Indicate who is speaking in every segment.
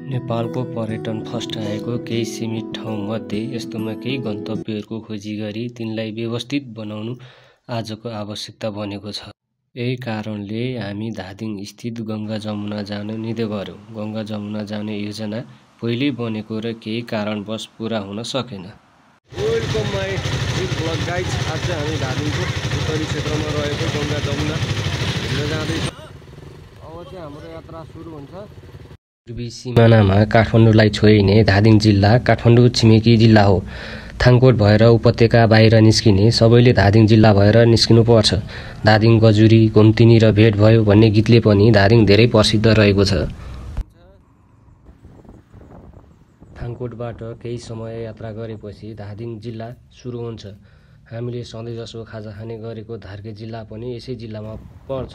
Speaker 1: नेपालको पर्यटन फस्टाएको केही सीमित ठाउँमध्ये यस्तोमा केही गन्तव्यहरूको खोजी गरी तिनलाई व्यवस्थित बनाउनु आजको आवश्यकता बनेको छ। यही कारणले हामी धादिङ स्थित गङ्गा जमुना जान निधो गर्यौं। गङ्गा जमुना जाने योजना पहिल्यै बनेको र केही कारणवश पुरा हुन सकेन। Welcome my blog guys. आज चाहिँ हामी धादिङको उत्तरी क्षेत्रमा रहेको गङ्गा जमुना हिँड्न जाँदैछौँ। अब चाहिँ हाम्रो यात्रा सुरु हुन्छ। पूर्वी सिमानामा काठमाडौँलाई छोइने धादिङ जिल्ला काठमाडौँ छिमेकी जिल्ला हो। थाङकोट भएर उपत्यका बाहिर निस्किने सबैले धादिङ जिल्ला भएर निस्किनु पर्छ। धादिङ गजुरी घुम्तिनी र भेट भयो भन्ने गीतले पनि धादिङ धेरै प्रसिद्ध रहेको छ। थाङकोटबाट केही समय यात्रा गरेपछि धादिङ जिल्ला सुरु हुन्छ। हामीले सधैँजसो खाजा खाने गरेको धार्के जिल्ला पनि यसै जिल्लामा पर्छ।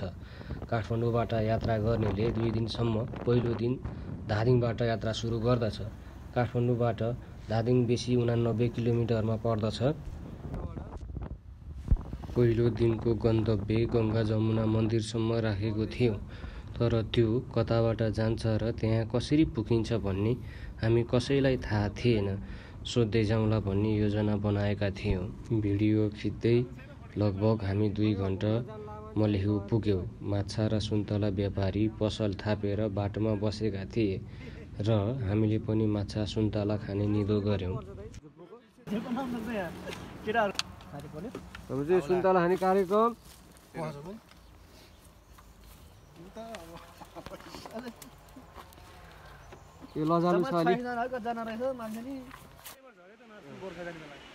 Speaker 1: काठमाडौँबाट यात्रा गर्नेले 2 दिनसम्म पहिलो दिन धादिङबाट यात्रा सुरु गर्दछ। काठमाडौँबाट धादिङ बेसी 89 किलोमिटरमा पर्दछ। पहिलो दिनको गन्तव्य गङ्गा जमुना मन्दिरसम्म राखेको थियौँ, तर त्यो कताबाट जान्छ र त्यहाँ कसरी पुगिन्छ भन्ने हामी कसैलाई थाहा थिएन। सोध्दै जाउँला भन्ने योजना बनाएका थियौँ। भिडियो खिच्दै लगभग हामी 2 घन्टा मलेखु पुग्यौँ। माछा र सुन्तला व्यापारी पसल थापेर बाटोमा बसेका थिए र हामीले पनि माछा सुन्तला खाने निधो गर्यौँ। सुन्तला खाने कार्यक्रम यो लजानु छ अलि।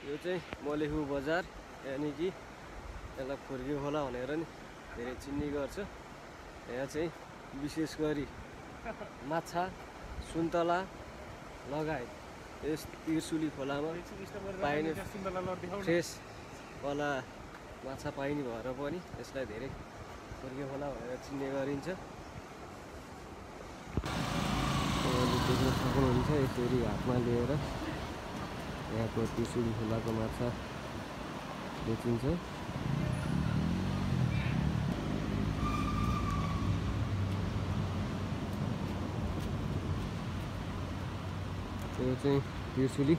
Speaker 1: यो चाहिँ मलेखु बजार, यानि कि यसलाई फुर्की खोला भनेर नि धेरै चिन्ने गर्छ। यहाँ चाहिँ विशेष गरी माछा सुन्तला लगायत यस त्रिशुली खोलामा पाइने फ्रेस वाला माछा पाइने भएर पनि यसलाई धेरै फुर्के खोला भनेर चिन्ने गरिन्छ। देख्न सक्नुहुन्छ यसरी हातमा लिएर यहाँको त्रिशुली खोलाको माछा बेचिन्छ। यो चाहिँ त्रिशुली।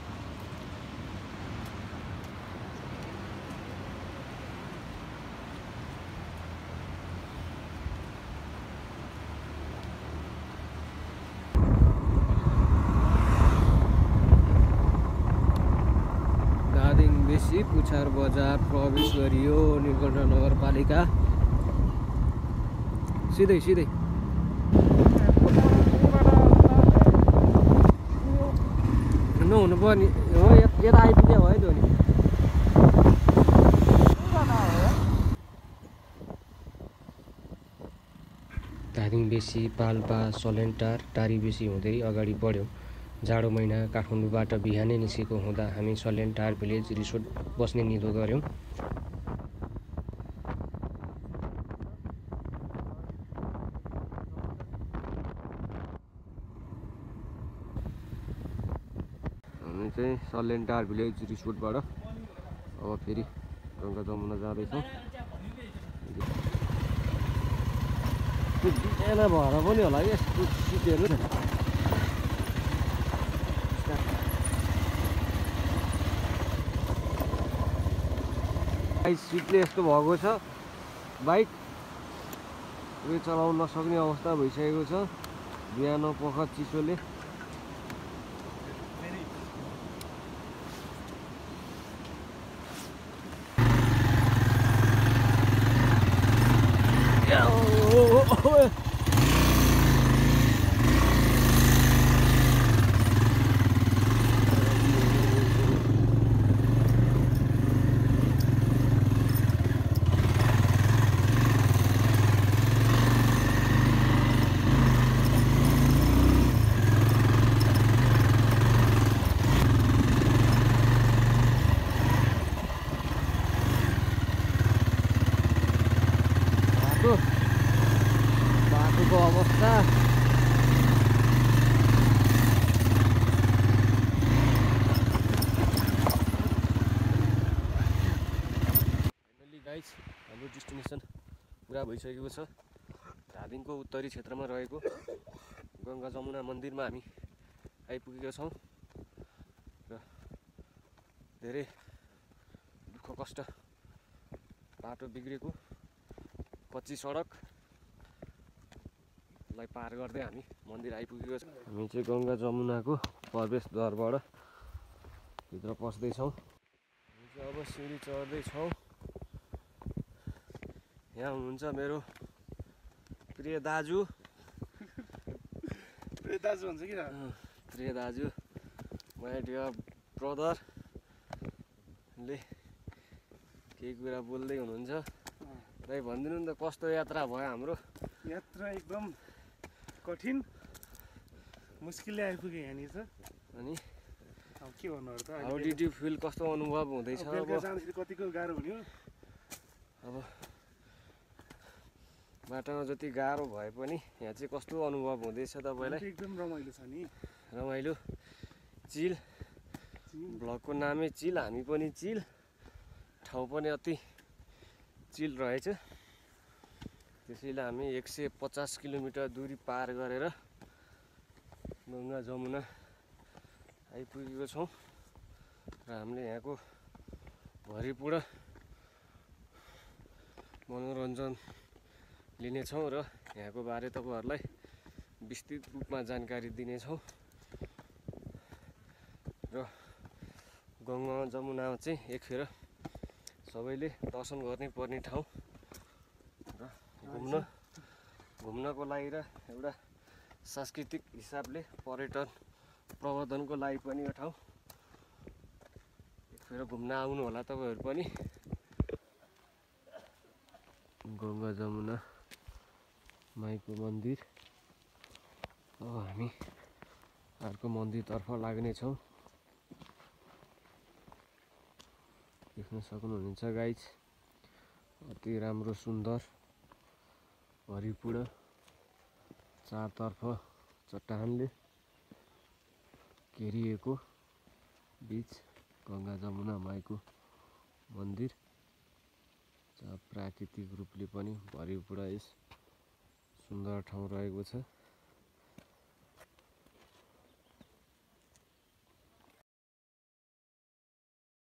Speaker 1: धादिङ बेसी पुछार बजार प्रवेश गरियो। नीलकण्ठ नगरपालिका सिधै सिधै नहुनु पर्ने हो। यता आइपुग्यो भयो नि। धादिङ बेसी पाल्पा सलेन्टार टारी बेसी हुँदै अगाडि बढ्यौँ। जाडो महिना काठमाडौँबाट बिहानै निस्केको हुँदा हामी सलेन्टार भिलेज रिसोर्ट बस्ने निधो गर्यौँ। हामी चाहिँ सलेन्टार भिलेज रिसोर्टबाट अब फेरि गङ्गा जमुना जाँदैछौँ। बिहान भएर पनि होला कि यस्तो सिटहरू सिटले यस्तो भएको छ। बाइक उयो चलाउन नसक्ने अवस्था भइसकेको छ बिहान पख चिसोले। बाटोको अवस्था गाइस, हाम्रो डेस्टिनेसन पुरा भइसकेको छ। धादिङको उत्तरी क्षेत्रमा रहेको गङ्गा जमुना मन्दिरमा हामी आइपुगेका छौँ र धेरै दुःख कष्ट बाटो बिग्रेको कच्ची सडकलाई पार गर्दै हामी मन्दिर आइपुगेको छौँ। हामी चाहिँ गङ्गा जमुनाको प्रवेशद्वारबाट भित्र पस्दैछौँ। हामी चाहिँ अब सिँढी चढ्दैछौँ। यहाँ हुनुहुन्छ मेरो प्रिय दाजु
Speaker 2: भन्छ कि
Speaker 1: प्रिय दाजु माई डियर ब्रदरले केही कुरा बोल्दै हुनुहुन्छ। दाइ भनिदिनु नि त कस्तो यात्रा भयो हाम्रो?
Speaker 2: यात्रा एकदम कठिन मुस्किलले आइपुग्यो यहाँनिर त।
Speaker 1: अनि
Speaker 2: अब के भन्नु त,
Speaker 1: हाउ डिड यु फिल? कस्तो अनुभव हुँदैछ?
Speaker 2: बेलुका जाँदाखेरि कतिको गाह्रो हुने हो।
Speaker 1: अब बाटोमा जति गाह्रो भए पनि यहाँ चाहिँ कस्तो अनुभव हुँदैछ तपाईँलाई?
Speaker 2: एकदम रमाइलो छ नि,
Speaker 1: रमाइलो चिल। भ्लगको नामै चिल, हामी पनि चिल, ठाउँ पनि अति चिल रहेछ। त्यसैले हामी 150 किलोमिटर दूरी पार गरेर गङ्गा जमुना आइपुगेको छौँ र हामीले यहाँको भरिपूर्ण मनोरञ्जन लिनेछौँ र यहाँको बारे तपाईँहरूलाई विस्तृत रूपमा जानकारी दिनेछौँ। र गङ्गा जमुनामा चाहिँ एकखेर सबैले दर्शन गर्नै पर्ने ठाउँ र घुम्नको लागि र एउटा सांस्कृतिक हिसाबले पर्यटन प्रवर्धनको लागि पनि यो ठाउँ एकखेर घुम्न आउनु होला तपाईँहरू पनि। गङ्गा जमुना माईको मन्दिर। अब हामी अर्को मन्दिरतर्फ लाग्नेछौँ। देख्न सक्नुहुनेछ गाइज, अति राम्रो सुन्दर भरिपूर्ण चारतर्फ चट्टानले घेरिएको बीच गङ्गा जमुना माईको मन्दिर। प्राकृतिक रूपले पनि भरिपूर्ण यस सुन्दर ठाउँ रहेको छ।